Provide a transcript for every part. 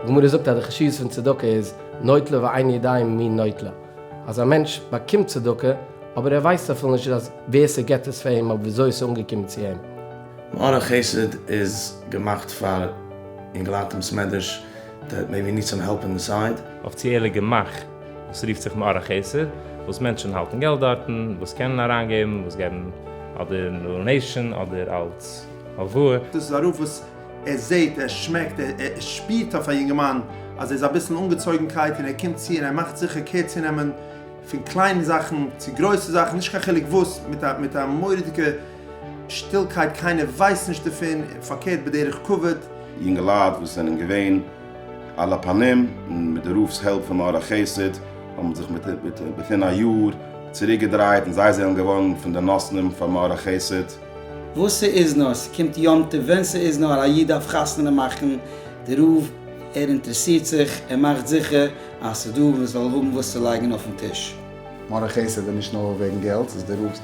גמרא זאגט אז די חשיבות פון צדקה איז נוטלה ואינו יודע ממי נוטלה, אז א מענטש באקומט צדקה אבער ער ווייסט אפילו נישט אז ווער ס'געט עס פאר אים אדער וויאזוי עס איז אנגעקומען צו אים. מאור החסד איז געמאכט פאר אינגעלייט אין בית מדרש that maybe need some help on the side. אפיציעלע גמח וואס רופט זיך מאור החסד, וואס מענטשן האלטן געלט דארטן, וואס קענען אריינגעבן, וואס געבן אדער donation אדער אלס הלוואה. דאס איז א רב וואס ער זעט, ער שמעקט, ער שפירט אויף א יונגערמאן אז ער איז אביסל אנגעצויגנקייט און ער קומט צו און ער מאכט זיכער קער צו נעמען פון קליינע זאכן צו גרויסע זאכן, נישט קיין חילוק וואס, מיט א מיט א מורא'דיגע שטילקייט, קיינער ווייסט נישט דערפון, פארקערט בדרך כבוד. יונגעלייט וואס זענען געווען על הפנים, און מיט די רב'ס help פון מאור החסד האבן זיך מיט within א יאר צוריק געדרייט און זיי זענען געווארן פון די נותנים פאר מאור החסד. וואס ס'איז נאר, ס'קומט יום טוב, ווען ס'איז נאר א איד דארף חתונה מאכן, די רב ער אינטערעסירט זיך, ער מאכט זיכער אז ס'איז דא מ'זאל האבן וואס צו לייגן אויפן טיש. מאור החסד איז נישט נאר וועגן געלט, ס'איז די רב'ס,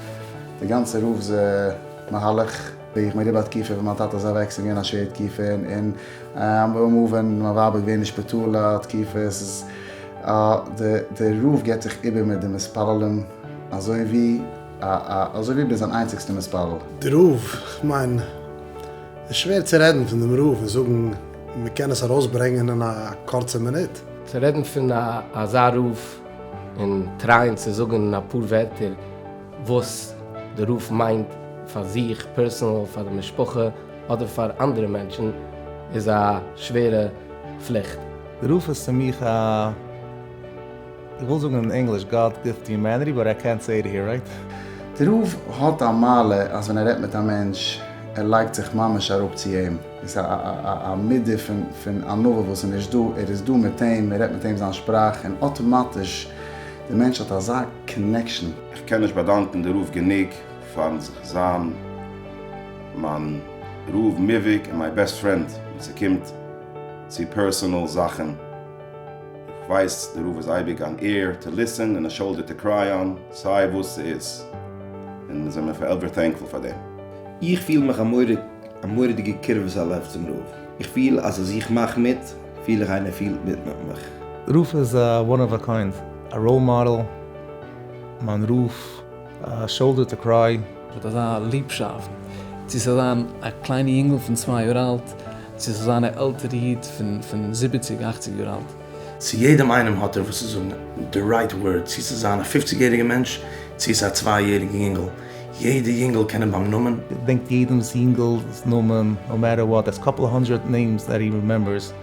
די גאנצע רב'ס מהלך. איך בין אריבער א תקופה ווען מיין טאטע איז אוועק, ס'איז געווען א שווערע תקופה, און אמאל ווען מיין ווייב איז געווען אין שפיטאל א תקופה, עס איז די רב געבט זיך איבער מיט די מתפללים אזוי ווי אזוי ווי ביסט זיין איינציגסטע מתפלל. די רב, כ'מיין, איז שווער צו רעדן פון דעם רב און זאגן מ'קען עס ארויסברענגען אין א קורצע מינוט. צו רעדן פון אזא רב און טרייען צו זאגן אין אפאר ווערטער וואס די רב מיינט פאר זיך personal, פאר די משפחה, אדער פאר אנדערע מענטשן איז א שווערע פליכט. די רב איז צו מיך א, איך וויל זאגן אין ענגליש God gift to humanity but I קענט סעי איט העיר רייט? די רב האט א מעלה אז ווען ער רעדט מיט א מענטש ער לייגט זיך ממש אראפ צו אים, עס איז א מידה פון ענווה וואס איז נישט דא, ער איז דא מיט אים, ער רעדט מיט אים זיין שפראך און אטאמאטיש די מענטש האט אזא connection. איך קען נישט באדאנקן די רב גענוג פארן זיך זיין מיין רב מובהק און my best friend ווען ס'קומט צו personal זאכן. איך ווייס די רב איז אייביג אן ear to listen און א shoulder to cry on סיי וואס ס'איז און מיר זעמיר forever thankful פאר דעם. איך פיל מיך א מורא'דיגע קירבת הלב צום רב, איך פיל אז אז איך מאך מיט, פיל איך איינער פילט מיט מיט מיך. רב איז א one of a kind, א role model, מיין רב, א shoulder to cry. מיט אזא ליבשאפט, צו ס'זאל זיין א קליינע יונגל פון צוויי יאר אלט, צו ס'זאל זיין א עלטערע איד פון זיבעציג אכציג יאר אלט. צו יעדעם איינעם האט ער וואס צו זאגן, די right word, צו ס'זאל זיין א פופציג יעריגע מענטש, צו ס'איז א צוויי יעריגע יונגל, יעדע יונגל קען אים ביים נאמען. געדענקט יעדעמס יונגל'ס נאמען, no matter what, there's couple hundred names that he remembers,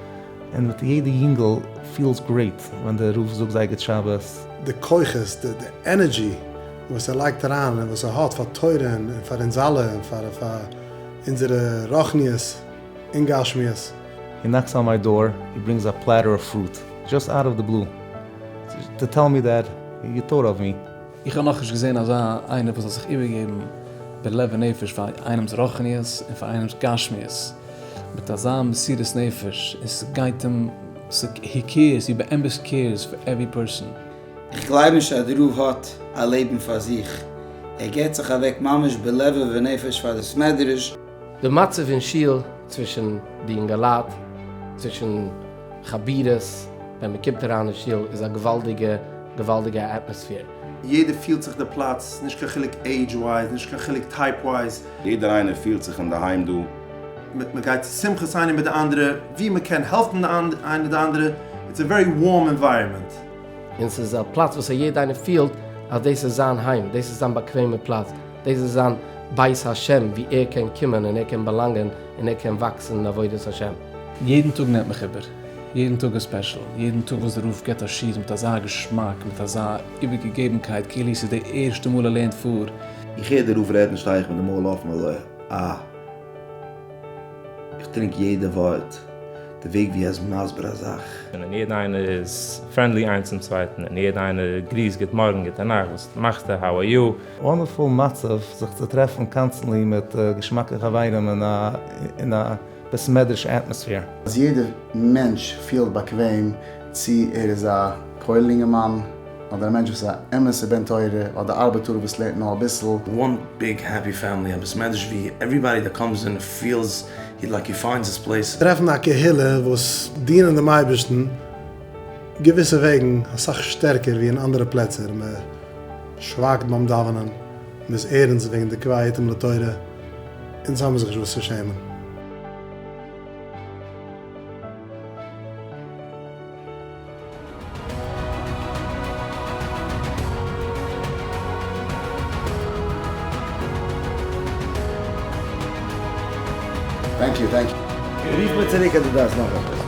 און מיט יעדע יונגל feels great ווען די רב זאגט זיי גוט שבת. די כוחות, די energy וואס ער לייגט אריין און וואס ער האט פאר תורה און פאר אונז אלע און פאר אונזערע רוחניות און גשמיות. He knocks on my door, he brings a platter of fruit, just out of the blue, to tell me that he thought of me. איך האב נאכנישט געזען אזא איינער וואס זאל זיך איבערגעבן בלב ונפש פאר איינעמס רוחניות און פאר איינעמס גשמיות מיט אזא מסירות נפש און ס'גייט אים, he cares, he באמת cares for every person. איך גלייב נישט אז די רב האט א לעבן פאר זיך, ער געבט זיך אוועק ממש בלב ובנפש פאר די סמעדרעש. די מצב אין שול צווישן די אינגעלייט, צווישן חבורות, ווען מען קומט אריין אין שול איז א געוואלדיגע געוואלדיגע atmosphere. יעדער פילט זיך די פלאץ, נישט קיין חילוק age wise, נישט קיין חילוק type wise. יעדער איינער פילט זיך אינדערהיים דא. מען גייט צו שמחות איינער מיט די אנדערע, ווי מען קען העלפן איינער די אנדערע, it's a very warm environment. און ס'איז א פלאץ וואס א יעדער איינער פילט אז דאס איז זיין היים, דאס איז זיין באקוועמע פלאץ, דאס איז זיין בית השם ווי ער קען קומען און ער קען באלאנגען און ער קען וואקסן אין עבודת השם. יעדן טאג נעמט מיך איבער, יעדן טאג איז special, יעדן טאג וואס דער רב גיבט א שיעור מיט אזא געשמאק, מיט אזא איבערגעגעבנקייט כאילו ס'איז די ערשטע מאל ער לערנט פאר. איך הער די רב רעדן שטיי איך מיט די מויל אפן אזוי אה. איך טרינק יעדע ווארט, די וועג ווי ער איז מסביר א זאך. און יעדע איינער איז friendly איינס צום צווייטן, און יעדע איינער גריסט גוט מארגן גוטע נאכט וואס מאכסטו how are you. Wonderful מצב זיך צו טרעפן constantly מיט געשמאקע חברים אין א בית מדרש atmosphere. אז יעדער מענטש פילט באקוועם צו ער איז א כולל אינגערמאן אדער א מענטש וואס איז א אמת'ע בן תורה אדער ארבעטאר וואס לערנט נאר אביסל. One big happy family, א בית מדרש ווי everybody that comes in feels הי לייק הי פיינדס היז פלעיס. טרעפן א קהילה וואס דינען דעם אייבערשטן געוויסע וועגן אסאך שטערקער ווי אין אנדערע פלעצער, מען שווייגט ביים דאווענען, מען איז ערענסט וועגן די קבע עתים לתורה, אונז האמיר זיך נישט וואס צו שעמען. טענק יו טענק יו. רוף מיר צוריק אז דו דארפסט נאך עפעס.